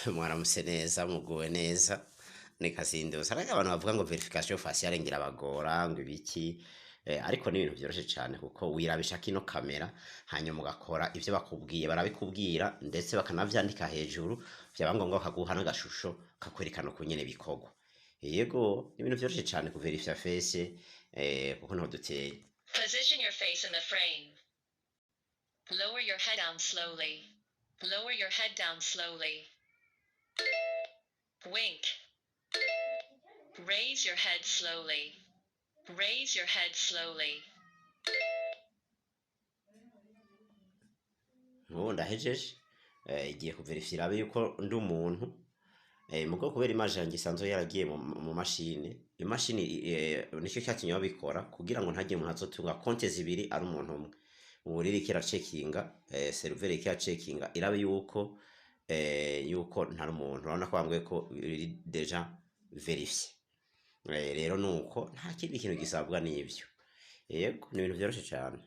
Mwaramutse neza, muguwe neza. Ni Kazinduzi. Hariho abantu bavuga ngo vérification faciale ngira bagora ngo ibiki, ariko ni ibintu vyoroshe cane kuko wirabisha kino kamera, hanyuma ugakora ivyo bakubwiye. Barabikubwira ndetse bakanavyandika hejuru, vyaba ngombwa bakaguha n'agashusho kakwerekana uko nyene bikorwa. Yego, ni ibintu vyoroshe cane kuverifya face, kuko niho duteye. Position your face in the frame. Lower your head down slowly. Lower your head down slowly. Wink. Raise your head slowly. Raise your head slowly. Nk'ubu ndahejeje, igiye kuverifya irabe yuko ndi umuntu. Mugo kubera image yanjye isanzwe yaragiye mu mashini, imashini, nicyo cyatumye babikora kugira ngo ntagire umuntu azotunga konte zibiri ari umuntu umwe. Ubu rero iriko iracekinga, serveur iriko iracekinga irabe yuko ntari umuntu. Urabona ko bambwiye ko biri déjà vérifié. Rero nuko nta kindi kintu gisabwa n'ivyo. Yego, ni ibintu vyoroshe cane.